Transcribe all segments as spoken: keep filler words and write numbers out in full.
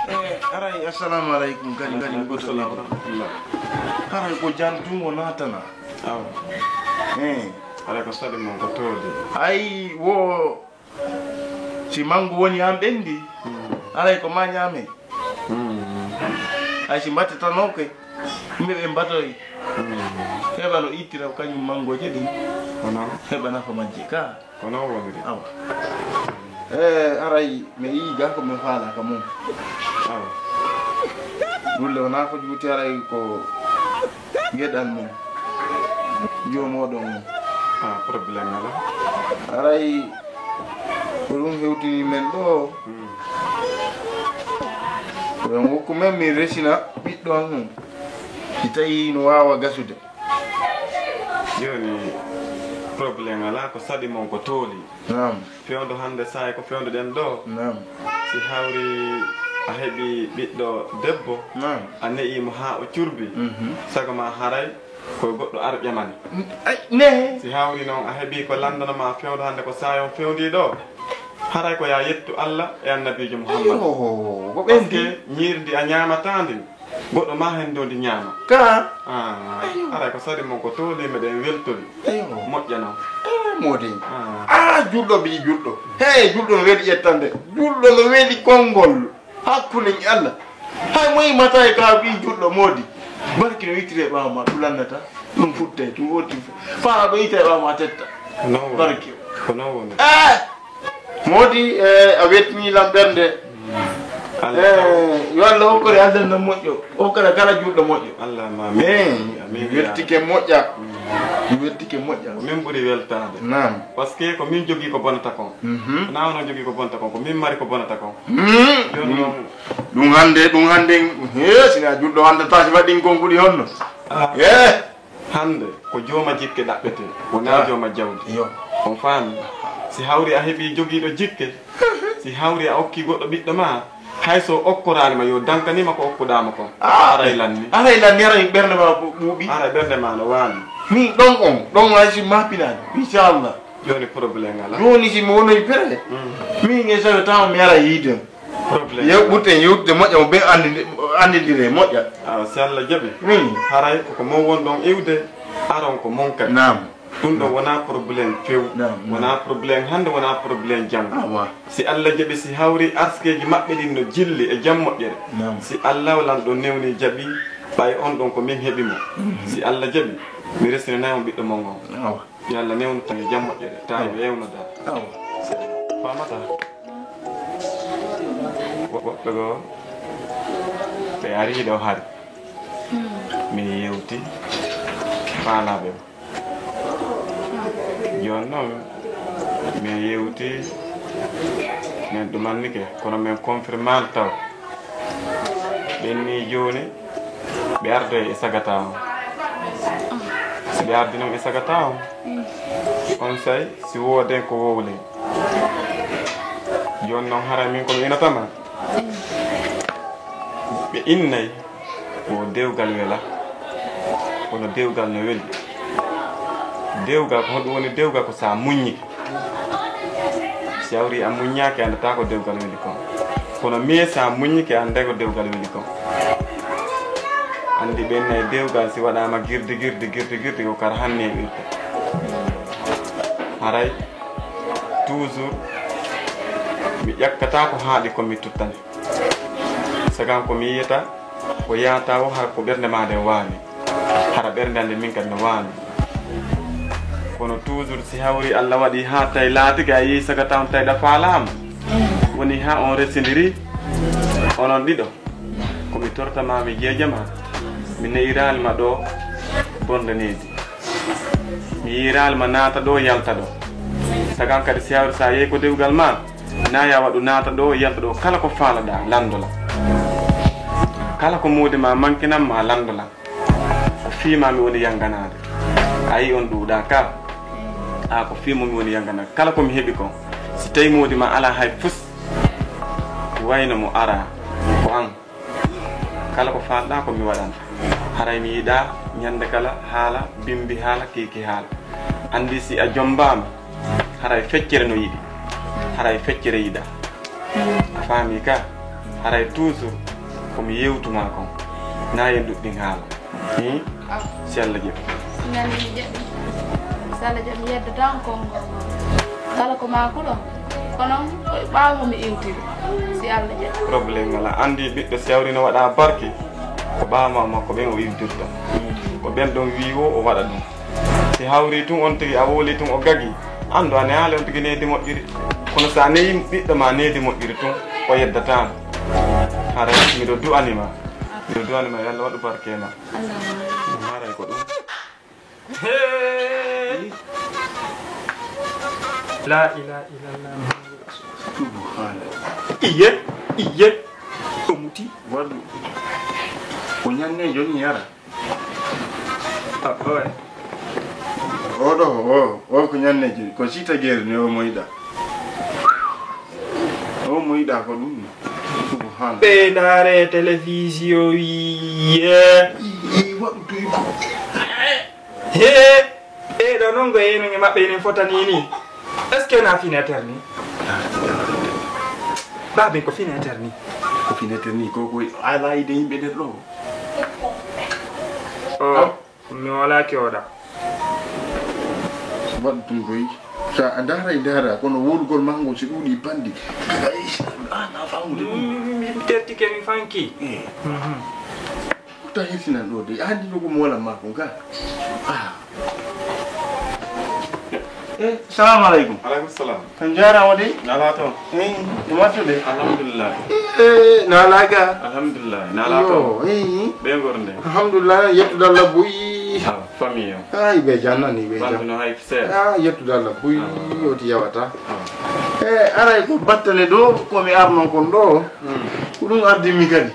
Eh, aray, assalamu aleykum. Kadi, kadi, aleykum salam wa rahmatullah. Haray ko jantungo natana. Awa. Eh. Haray ko saɗi mon ko toodi. Ay, wo, si mangu woni an ɓendi, mm, haray ko ma ñaame. Mm. Ay, si mbattetanoke, yimɓe ɓe mbatoy. Mm. Heɓa no ittira kañum mangoje ɗin. Kono? Heɓa nafa majje ka. Ko noon woniri. Awa. Eh, aray, mi yii ga ko mi faala ka mum. Awa. Ɗulle wonaa ko juuti, aray ko geɗal mum. Joomoɗo mum. Ah, problème alaa. Aray, ko ɗum hewtini men ɗo. Hmm. Ko ɓe ngokku men, min resina ɓiɗɗo an ɗum. Si tawi no waawa gasude. Jooni, problème alaa, ko saɗi mon ko tooli. Naam. Fewndo hannde saay ko fewndo ɗen ɗo. Naam. Si hawri a heɓi ɓiɗɗo debbo, naam, a ne'i mo haa o curbi. Mhm. Sago ma haray ko goɗɗo ar ƴamani. Ay, ne. Si hawri noon a heɓi ko lanndana ma fewndo hannde ko saay on fewndi ɗo. Haray ko yaa yettu Allah e Annabiijo Muhammad. Ayo, ko ɓen. Parce que ñiiri ndi a ñaamataa ndi. Goɗɗo ma hen dondi ñaama. Ka? Ah, aray ko saɗi mon ko tooli meɗen weltori. Ayo. Moƴƴa non. Eh, moodi. Ah. Ah, julɗo ɓii julɗo. Hey, julɗo no weli ƴettande. Julɗo no weli konngol. Hakkunde e Allah. Hay mo yimata e ka ɓii julɗo moodi. Barki no ittire ɓaawo ma, ɗum lannata. Ɗum futte, ɗum woti. Faa ɗo ittire ɓaawo ma tetta. Ko noon woni. Barki. Ko noon woni. Eh! Moodi, eh, a weltini lan ɓernde. Allah. Eh, yo Allah hokkore aljanna moƴƴo. Hokkore kala julɗo moƴƴo. Allah ma. Eh, amin. Mi weltike moƴƴa. Mm. Mi weltike moƴƴa. Ko min ɓuri weltaade. Naam. Parce que ko min jogii ko bonata kon. Mhm. Wonaa onon jogii ko bonata kon, ko min mari ko bonata kon. Mm. Jooni noon. Ɗum hannde, ɗum hannde, he, si a julɗo hannde taasi waɗin kon kuɗi honno? Ah. Eh. Hannde ko jooma jikke ɗaɓɓetee, wonaa jooma jawdi. Yo. On faami? Si hawri a heɓii jogiiɗo jikke, si hawri a okkii goɗɗo ɓiɗɗo maa, hay so okkoraani ma, yo dankanii ma ko okkuɗaa ma kon. Ah, aray lanni. Aray lanni, aray ɓernde ma ɓu-, ɓuuɓi. Aray ɓernde ma no waani. Min ɗon on, ɗon hay si maapinaani, inchallah. Jooni problème alaa. Jooni si mi wonoyi pere, mm, min e sawe tawa mi ara yiide. Problème. Yew-, ɓurten yewtude moƴƴa, mo ɓen anndi-, anndindire moƴƴa. Ah, si Allah jaɓi. Mm. Haray koko mon won ɗon iwde, aron ko mon kadi. Naam. Ɗum ɗo wonaa problème few. Naam, naam. Wonaa problème hannde, wonaa problème janngo. Awa. Si Allah jaɓi, si hawri arsikeeji maɓɓe ɗin no jilli e jam moƴƴere. Naam. Si Allah lanɗo newni jaɓi, ɓay on ɗon ko min heɓi mo. Mhm. Si Allah jaɓi, mi resninay on ɓiɗɗo mon on. Awa. Yo Allah newnu tan e jam moƴƴere, tawi ɓe yewnoda. Awa. Faamata? Wo-, woɓɓe goo, ɓe arii ɗo hari. Min yewti faalaaɓe o. Jooni noon, min yewti, min ɗumannike, kono min confirmaali taw. Ɓenni jooni, ɓe ardoya e sagata on. Si ɓe ardi noon e sagata on, on say si wooden ko wowlen. Jooni noon, hara min ko mi inata ma. Ɓe innay ko dewgal wela, kono dewgal no weli. Dewgal ko honɗum woni dewgal? Ko sa muññike. Si hawri a muññaaki, a anndataa ko dewgal weli kon. Kono mais sa muññike, a annday ko dewgal weli kon. Anndi ɓen nay dewgal si waɗaama girdi, girdi, girdi, girdi, ko kar hanni e irde. Haray, toujours, mi ƴakkataa ko haaɗi ko mi tuttane. Sagan ko mi yiyata, ko yahata o, hara ko ɓernde maa nden waani. Hara ɓernde an nden min kadi no waani. Kono toujours si hawri Allah waɗi haa tawi laatike a yehi sagata on tawi ɗa faalaama. Woni haa on resindiri, onon ɗiɗo. Ko mi Torta ma mi jeejama, mi neyiraali ma ɗo bonde needi. Mi yiyiraali ma naata ɗo, yalta ɗo. Sagan kadi si hawri sa yehi ko dewgal ma, na ya waɗu naata ɗo, yalta ɗo. Kala ko faalaɗa, lanndola. Kala ko moodi ma mankinan ma, lanndola. Ko fii ma mi woni yanganaade. A yii on ɗuuɗa ka. A ko fii mo mi woni yanganaade. Kala ko mi heɓi kon, si tawi moodi ma ala hay fus, wayno mo ara ko an. Kala ko faalɗa ko mi waɗanta. Haray mi yiɗa ñande kala haala, bimbi haala, kiiki haala. Anndi si a jombaama, haray feccere no yiɗi. Haray feccere yiɗa. A faami ka? Haray toujours ko mi yewtuma kon. Na ye nduɗɗin haala. Hi? Aw. Si Allah jaɓi. Sinani mi jaɓi. Si Allah jaɓi, mi yeddata on konngol ngol. Kala ko ma kuɗo. Kono ko ɓaawo mo mi iwtiri. Si Allah jaɓi. Problème wala. Anndi ɓiɗɗo si hawri no waɗa barke, ko ɓaawo ma makko ɓen o iwtirta. Ko ɓen ɗon wi'i wo o waɗa ɗum. Si hawri tun on tigi a wowli tun o gagi, anndu a nehaali on tigi needi moƴƴiri. Kono si a nehi ɓiɗɗo ma needi moƴƴiri tun, o yeddataama. Haray miɗo du'ani ma. Miɗo du'ani ma, yo Allah waɗu barke ma. Allahumma. Haray ko ɗum. Hey! La ilaha illallah Muhammadu Rasulullah. Subhanallah. Iye, iye. Ko muti? Waɗu. Ko ñanne joni yara. Ah, oy. Oɗo, o, o ko ñanne joni. Ko si tageere ne o moyɗa. O moyɗa ko ɗum. Subhanallah. Ɓe ndaare télévision wiye. I, i, waɗu toy ko. He, ɓeeɗo noon ko yeenuge maɓɓe enen fotani ni. Est-ce que na fine éternel? Baaben ko fine éternel. Ko fine éternel ko, ko ala ide yimɓe nder ɗo. O, mi wala kewɗa. Waɗu ɗum koy. Sa a ndaara e ndaara, kono woɗugol ma ngol si ɗuuɗi panɗi. Ay, an a faamude ɗum. Mi, mi, mi, mi tertike, mi fanki. Eh. Mhm. Pourtant hirsinan ɗo de, a anndi no ko mi walan ma kon ka. Ah. Eh, salamu aleykum. Aleykum salam. On jaaraama de. Naalaa toon. Eh, no mbattuɗon? Alhamdulillah. Eh, naalaa ga? Alhamdulillah. Naalaa toon. Yo, eh. Ɓe ngornde. Alhamdulillah, yettude Allah buy. Ah, famille o. Ay, ɓe jannani, ɓe jan-. Bantu no hay seeɗa. Ah, yettude Allah buy, ah, oti yawata. Ah. Eh, aray ko battane ɗo, ko mi arno kon ɗo. Hmm. Ko ɗum ardimi kadi.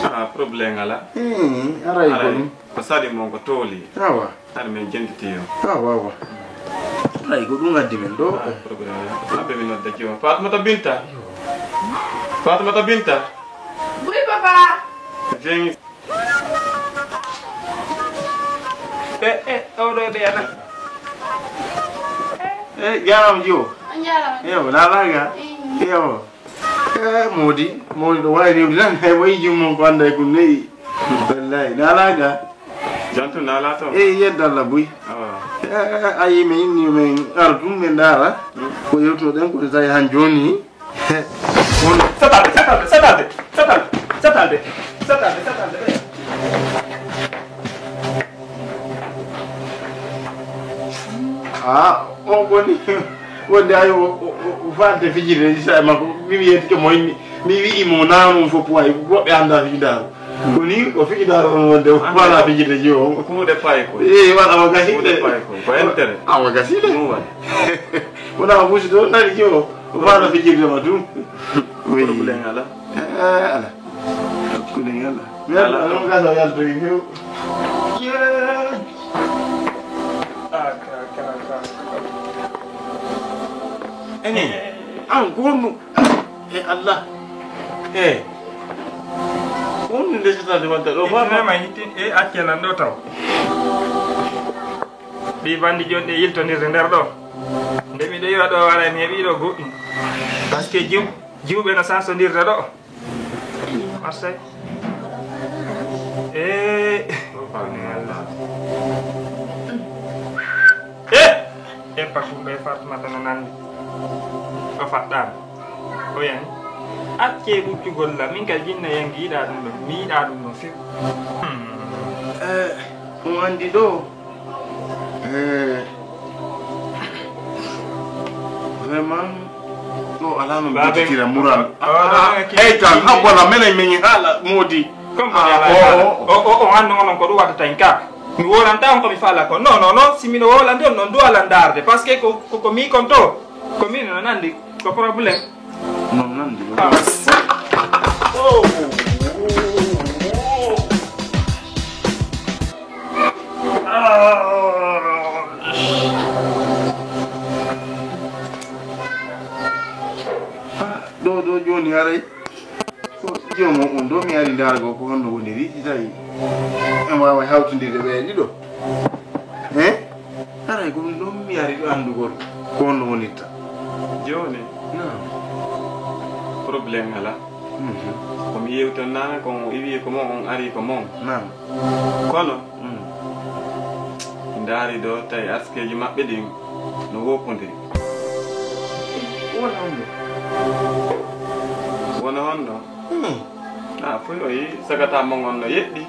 Ah, problème alaa. Hmm, aray ko ɗum. Ko saɗi mon ko tooli. Awa. Haɗa men jentiti yo. Awa, awa. Ay, ko ɗum addi men ɗo. Ah, problème. Aɓe mi nodda jiwo. Fatmata Binta. Fatmata Binta. Oui, papa. Viens. Eh, eh, oɗo de ana. Eh, jaaraama jiwo. On jaaraama. Yo, na laga. Eh. Yo. Eh, Moodi, Moodi ɗo waawi rewde tan, hay wayi jummum ko annda e ko ne'i. Wallahi, naalaa ga? Jantu naalaa toon? Eh, yedda Allah buy. Awa. Eh, ayi, min inni min ara ɗum, min ndaara. Mm. Ko yewtunoɗen, ko tawi han jooni. On satande, satande, satande, satande, satande, satande, satande. Ah, on koni. Wonde ay o, o, o, o faalde fijirde ni sa e makko, mi yettike mo, mi, mi wi'i mo naanu fof wayi, woɓɓe annda fijidaaru. Ko ni o fijidaaru on wonde o faala fijirde ji o. Ko kuuɗe payi ko. Eh, wala o gasi de. Kuuɗe payi ko. Ko intérêt. Awa gasi de. Ɗum waɗi. Wona o fusi ɗo, nani ji o, o faala fijirde ma ɗum. Oui. Problème ala. Eh, ala. Hakkunde yalla. Mi yalla, ala. Ɗum gasa yaltoyi few. Ene, an gonɗum. E Allah. E. Wonde ndesata de wadda ɗo, baba. Hittinema, hittin-, e acce lan ɗo taw. Ɗi bandi jonɗi e yiltondirde nder ɗo. Nde miɗo yiwa ɗo wara, mi heɓi ɗo goɗɗum. Parce que jiw-, jiwɓe no sansondirde ɗo. Marseille. Eh. Eh! E Pakumba e Fatmata no nandi. O faɗɗaama. O yani. Accee ɓuccugol la. Min kay jinna yangi yiɗa ɗum ɗo. Mi yiɗa ɗum ɗo few. Hmm. Eh, on andi ɗo. Eh, vraiment, ɗo alaa no mbititira muran. Eytan, habbala, menen min haala Moodi. Comme on yala yala. O, o, o, on anno onon ko ɗum waɗata en ka. Mi wolanta on ko mi fala ko. Non, non, non, si miɗo wolande on, non duwalan darde. Parce que ko, ko, ko mi kon to. Ko min no nandi. Ko problème. Non nandi. Ah. Oh. Ah, ɗo, ɗo jooni haray. Ko joomum on ɗo mi ari ndaargo ko honno woniri, si tawi en waaway hawtindirde ɓe ɗiɗo. He? Haray ko ɗum ɗo mi ari ɗo anndugol ko honno wonirta. Jooni? Naam. Problème alaa. Mhm. Ko mi yewtan nana ko on iwi ko mon, on ari ko mon. Naam. Kono, mm, ndaari ɗo tawi askeeji maɓɓe ɗin no woppondiri. Wona honno? Wona honno? Hmm. Na foy o yi sagata mon on no yeɗɗi.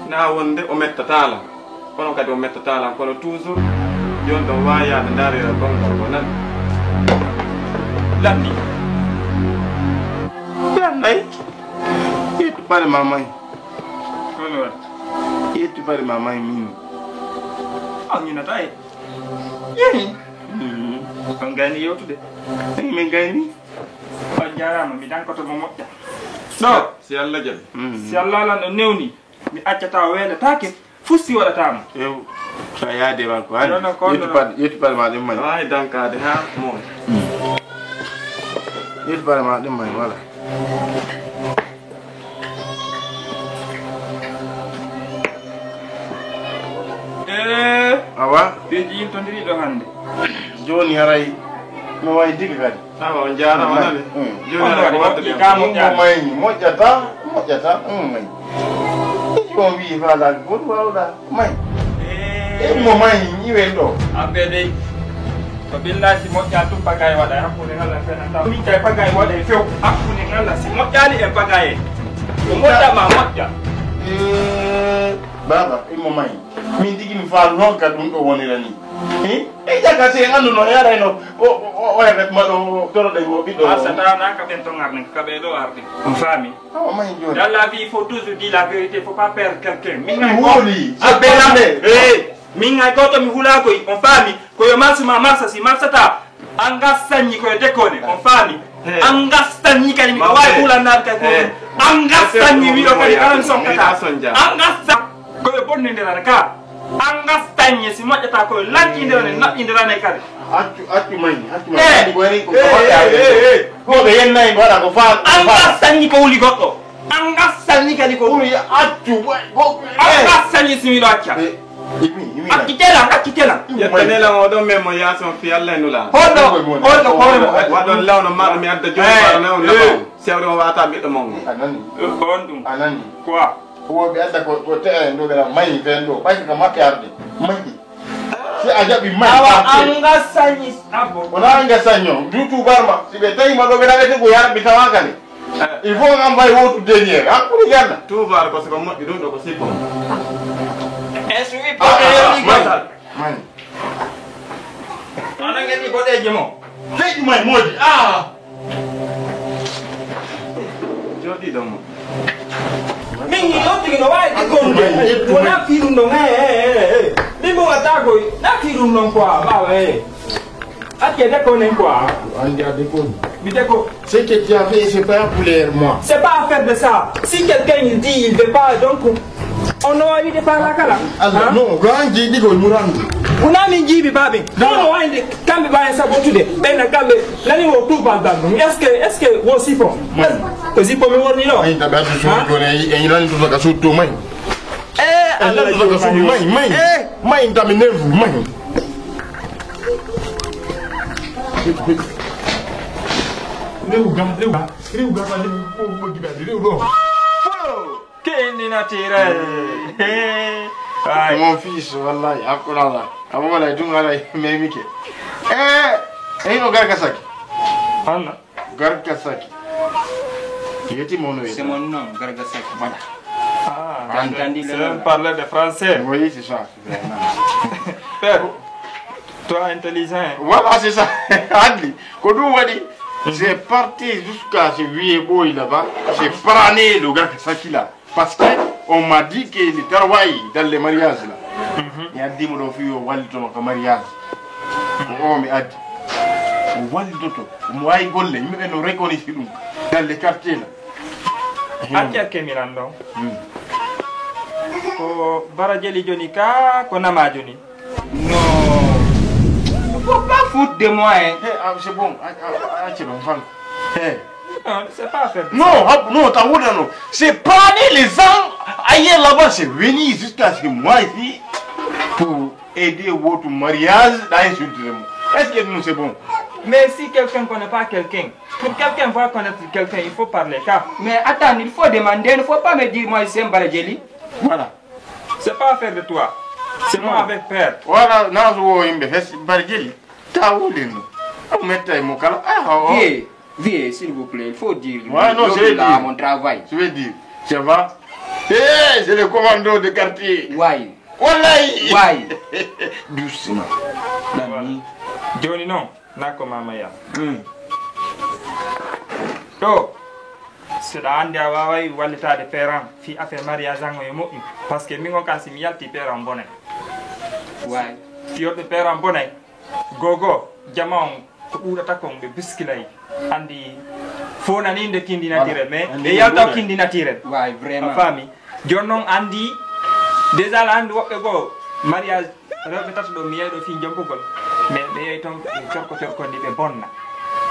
Na wonde o mettataa lan. Kono kadi o mettataa lan, kono toujours jooni ɗon waawi yaade ndaarira gongal ko nan. Lanni. Lannay. Yettu pare ma may. Kono waɗi? Yettu pare ma may min. On ñinata e. Yehi. Mhm. On gayni yewtude. Eyi, min gayni. On jaaraama, mi dankoto mo moƴƴa. Ɗo. Si Allah jaɓi. Mhm. Si Allah alan ɗo newni, mi accata o weelataake, fusti waɗata mo. Ew, sa yaade ma ko hannde. Yono ko yettu non. Pal-, yettu pal ma ɗum may. Waawi dankaade haa mo. Mm. Yettu pal ma ɗum may, voilà. Eh, awa. Peeji yiltondiri ɗo hannde. Jooni haray no wayi diga kadi. Awa, on jaaraama nani. Mm. Jooni haray ko waɗde ɗum. Mo mayni, moƴƴata, moƴƴata, mo mayni. Ɗiɗi on wiyi faalaaki ko ɗum waawɗa may. Eh. E mo mayni, iwen ɗo. Abbe dey. Ko billahi si moƴƴa tun bagay waɗa hakkunde Allah fenanta. Min kay bagay waɗa e few hakkunde Allah si moƴƴali e bagay. Ko moƴƴa ma moƴƴa. Eh, baba, imo may. Min tigi mi faal noon ka ɗum ɗo wonira ni. Hi? E jaga si en anndu no yaray no o, o, o, o yagat ma ɗo toroɗen o ɓiɗɗo o. Arsa tawa na ka ɓen ton arde, ka ɓe ɗo arde. On faami? Awa may jooni. Dans la vie, il faut toujours dire la vérité, faut pas perdre quelqu'un. Min mi huuli. Abbe lamɓe. Eh. Min hay gooto mi hulaakoy, on faami? Ko yo marsu ma marsa, si marsata, an gas sañi koye dekone, on faami? He. An gas sañi kadi, miɗo waawi hulannaade kadi ko he. An gas sañi, wiɗo kadi, kalan sokkata. An gas sa-, koye bonnindira ka. An gas sañi, si moƴƴata koye lanƴindirane, naɓƴindirane kadi. Accu, accu may, accu may. He. Andi ko wari ko, he, ko he, he, he. Ko ɓe yennayi, mbaɗa ko faal, an faal. Gas sañi ko wuli goɗɗo. An gas sañi kadi ko wuli accu, boy, go-, an gas sañi si miɗo acca. Eh, imi, imi. Acci telan, acci telan. Ƴettane lan oɗon men mo yaasi on fii Allah e Nulaaɗo. Honɗo, honɗo, honɗo. Waɗon lawno maɗo mi adda jooni, eh, mbaɗa lawno, eh, nafa on. Sewre on wata ɓiɗɗo mon on. A nani? Eh, ko on ɗum. A nani? Quoi? Ko ɓe adda ko, ko te'a en ɗo ɓe mayi fen ɗo. Ɓay ko maɓɓe arde. Mayi. Si a jaɓi may. Awa, an gas sañi, abbo. Wona an gas sañi on. Du tuubar ma. Si ɓe tawi ma ɗo ɓe ɗaɓete ko yara mi tawa kadi. Eh. Il faut ngam bay wotu derrière. An kuri yalla. Tuubar ko siko moƴƴi ɗum ɗo ko sippo. E suwi. Ah, ah, ah, may. May. Ana ngeni boɗeeje mo. Feƴƴu may moodi. Ah. Jooɗiiɗo mo. Min mi ɗo tigi no waawi ɗiggonde. Wona fii ɗum ɗon. He, he, he, he. Min mo watta koy. Na fii ɗum ɗon quoi, baawa, he. Acce dekkonen quoi. Andi a dekkoni. Mi dekko. Ce que tu as fait, c'est pas pour moi. C'est pas affaire de ça. Si quelqu'un il dit il veut pas, donc, on a envie de parler à Kala. Allah, hein? Non, ko an jiiɗi ko murandu. Wona min jiibi baɓe. Non. Kono wayde kamɓe ɓayen sabotude. Ɓen na kamɓe nani o tubal bandu. Est-ce que, est-ce que wo sipo? Ko sipo mi woni no? Ay, tabe atu sunu ko ne, en ilani to ka sutto may. Eh, Allah to ka sutto may, may. Eh, may ndami nevu may. Rew ga, rew ga, rew ga, rew ga, rew ga, rew ga. Kendi natira. Hey. Mon fils, wallahi, hakkunde Allah. Amo wala dum ala memike. Eh, eh, no garga saki. Anna. Garga saki. Yeti mono yeti. C'est mon nom, garga saki. Voilà. Ah, entendu le nom. Parler de français. Oui, c'est ça. Père, toi intelligent. Voilà, c'est ça. Anndi ko ɗum waɗi. C'est parti jusqu'à ce vieux boy là-bas. C'est Prané, le gars, ça qu'il a. Parce que on m'a dit que il travaille dans le mariage là. Mi addi mo ɗo fii o wallito ma ka mariage. Ko o mi addi. O wallitoto. Mo wawi golle, yimɓe ɓe no reconnaître ɗum. Dans le quartier là. Acca kemiran ɗon. Ko Bara Jeli joni ka, ko nama joni. Non. Faut pas foutre de moi, hein. Hey, ah, c'est bon. Ah, ah, ah, c'est bon, femme. Hey. Non, c'est pas affaire de... Non, ah, non, t'as honte, non. C'est parmi les gens ailleurs là-bas, c'est venu jusqu'à chez moi ici pour aider votre mariage dans une suite de mots. Est-ce que nous, c'est bon? Mais si quelqu'un connaît pas quelqu'un, pour quelqu'un va connaître quelqu'un, il faut parler, car... Mais attends, il faut demander, il ne faut pas me dire, moi, c'est un Bara Jeli. Voilà. C'est pas affaire de toi. C'est moi avec père. Voilà, naso wo yimɓe fes Bara Jeli. Ta wolin. O metta e mo kala. Ah, oh. Vieux, vieux, s'il vous plaît, il faut dire. Ouais, non, je vais dire. Mon travail. Je vais dire. Ça va? Eh, c'est le commando de quartier. Why? Wallahi. Why? Doucement. Voilà. Joni non. Na ko mama ya. Ɗo, si ɗa anndi a waaway wallitaade père am fii affaire mariage an, o e moƴƴi. Parce que min on kan si mi yalti père am bonay. Waay. Fii woɓɓe père am bonay. Gogo, jama on ko ɗuuɗata kon ɓe biskilay. Anndi fo nani nde kindi naturel, mais ɓe yalta o kindi naturel. Waay, vraiment. A faami? Jooni noon anndi, déjà la anndi woɓɓe goo mariage rewɓe tato ɗo mi yehi ɗo fii jombugol, mais ɓe yehi toon ɓe corko corko ndi ɓe bonna.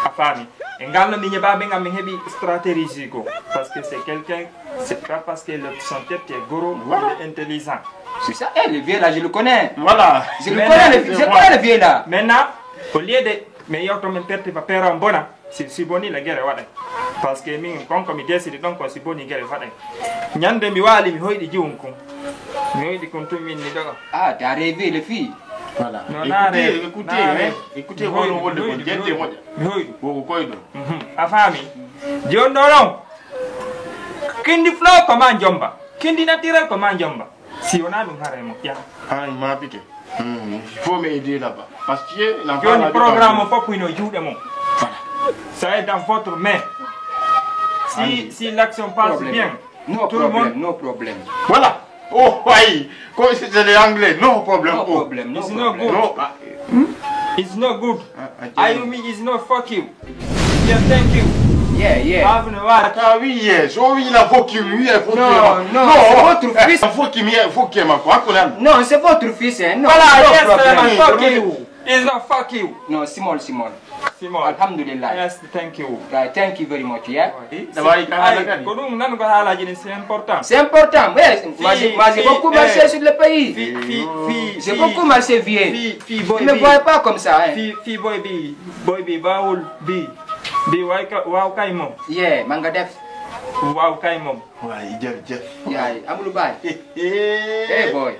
A faami? E ngal no mi ñeɓa ɓe ngam min heɓi stratégie goo. Parce que c'est quelqu'un, c'est pas parce que le, son tête est gros, il est intelligent. C'est ça. Eh, le vieux là, je le connais. Voilà. Je le connais, le, je connais le vieux là. Maintenant, au lieu de mi yewto min perti ba père am bona, si, si boni le gere waɗay. Parce que min kon ko mi décide ɗon ko si boni gere waɗay. Ñande mi waali mi hoyɗi jiwum kun. Mi hoyɗi kun tun min ni ɗo. Ah, t'as rêvé le fille. Voilà. Non, na rêve, écoutez, na rêve. Écoutez, hono wolde kon jette moƴƴa. Mi hoyɗi. Woko koy ɗo. Mhm. A faami? Jooni ɗo ɗon. Kindi flow ko ma jomba. Kindi naturel ko ma jomba. Si wonaa ɗum haray moƴƴaa. Haray maapike. Hmm, il faut m'aider là-bas. Parce que na... Jooni programme o fof hino juuɗe mum. Voilà. Ça est dans votre main. Si, si l'action passe bien, tout le monde... No problem, no problem. Voilà. Oh, why? Ko c'est de l'anglais. No problem. No problem, no problem. It's no good. No, ah, it's no good. Ah, I mean, it's no fuck you. Yeah, thank you. Yeah, yeah. Have no what? Ata wi ye, so wi la foki mi ye foki. No, no, c'est votre fils. Foki mi ye foki ma ko ko nan. Non, c'est votre fils, hein. Non, voilà, no problem. Yes, fuck you. It's not fuck you. No, small, small. Small. Alhamdulillah. Yes, thank you. Right, thank you very much, yeah. Ay, ko ɗum nan ko haalaji ni, c'est important. C'est important, yes. Moi, j'ai beaucoup marché sur le pays. J'ai beaucoup marché, vieux. Fi, fi, fi, boy, ne vois pas comme ça, hein. Fi, fi, boy, bi, boy, bi, bawul, bi. Bi way ka, waaw kay moom. Yeah, ma nga def. Waaw kay moom. Waay, jërëjëf. Yaay, amul baay. Eh, boy.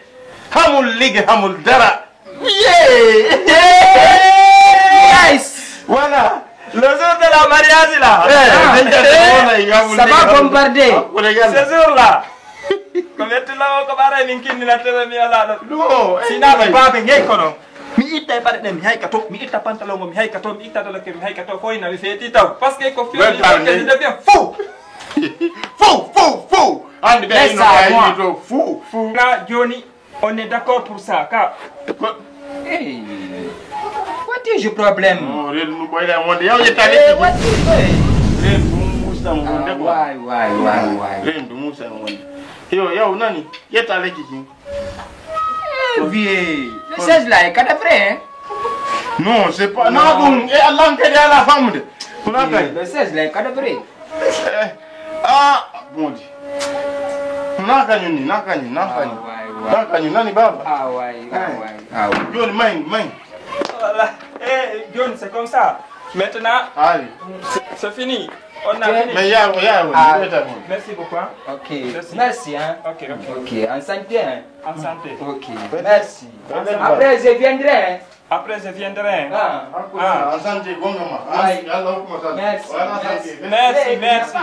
Amul liggéey, amul dara. Yeah. Nice. Voilà. Le jour de la mariage là. Eh, ça va bombarder. Ce jour là. Ko metti law ko ɓaara min kinndina tere mi ala ɗo. No, sina ko baabe ngey kono. Mi itta e paɗe ɗen, mi hayka to, mi itta pantalon o, mi hayka to, mi itta doloke, mi hayka to, ko ina mi feeti taw. Parce que ko fiyo mi feeti, je deviens fou. Fou, fou, fou. Andi ɓe ino ɓe to fou. Na jooni, on est d'accord pour ça, ka. Hey, what is your problem? No, reedu ndu ɓoyla wonde. Yaw yetta lekki. What is it? Reedu ndu musa wonde ko. Why, why, why, why? Reedu ndu musa wonde. Yo, yaw nani, yetta lekki kin. Eh, vieux, le siège là est cadavre, hein? Non, c'est pas, non, bon, et Allah kadi ala famude. Kuna kay. Le siège là est cadavre. Eh, ah, bon di. Na kañum ni, na kañum, na kañum. Na kañum nani baba. Ah, waay, ah, waay, ah, waay. Joni may, may. Voilà. Eh, John, c'est comme ça. Maintenant, c'est fini. On a fini. Mais ya, ya, merci beaucoup, hein. Ok. Merci, hein. Ok, ok. Ok, en santé, hein. En santé. Ok, merci. Après, je viendrai, hein. Après, je viendrai, hein. Ah. En santé, bon, maman. Merci. Merci, merci.